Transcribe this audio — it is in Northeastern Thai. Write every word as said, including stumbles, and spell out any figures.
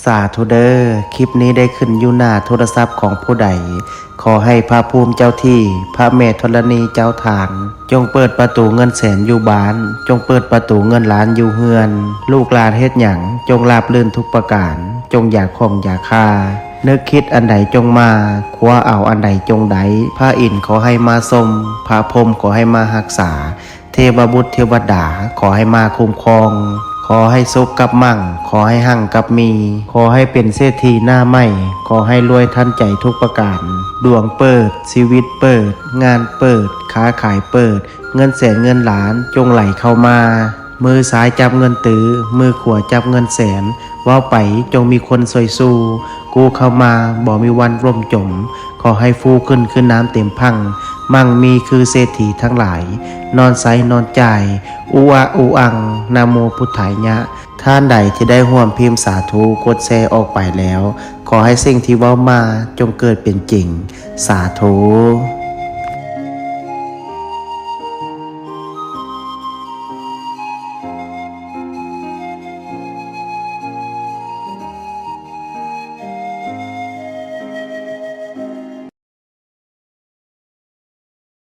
สาธุเด้อ คลิปนี้ได้ขึ้นอยู่หน้าโทรศัพท์ของผู้ใด ขอให้พระภูมิเจ้าที่ พระแม่ธรณีเจ้าทาน จงเปิดประตูเงินแสนอยู่บ้าน จงเปิดประตูเงินล้านอยู่เฮือน ลูกหลานเฮ็ดหยัง จงราบรื่นทุกประการ จงอย่าข้องอย่าคา นึกคิดอันใดจงมา คว้าเอาอันใดจงได้ พระอินทร์ขอให้มาชม พระพรหมขอให้มารักษา เทวบุตรเทวดาขอให้มาคุ้มครอง ขอให้สุขกับมั่ง ขอให้หั่งกับมี ขอให้เป็นเศรษฐีหน้าใหม่ ขอให้รวยทันใจทุกประการ ดวงเปิด ชีวิตเปิด งานเปิด ค้าขายเปิด เงินแสนเงินล้านจงไหลเข้ามา มือซ้ายจับเงินตื้อ มือขวาจับเงินแสน เว้าไปจงมีคนช่วยสู้ กู้เข้ามาบ่มีวันล่มจม ขอให้ฟูขึ้นคือน้ำเต็มพัง มั่งมีคือเศรษฐีทั้งหลาย นอนใสนอนจ่าย อุอะอุอัง นะโมพุทธายะ ท่านใดที่ได้ร่วมพิมพ์สาธุ กดแชร์ออกไปแล้ว ขอให้สิ่งที่เว้ามาจงเกิดเป็นจริง สาธุ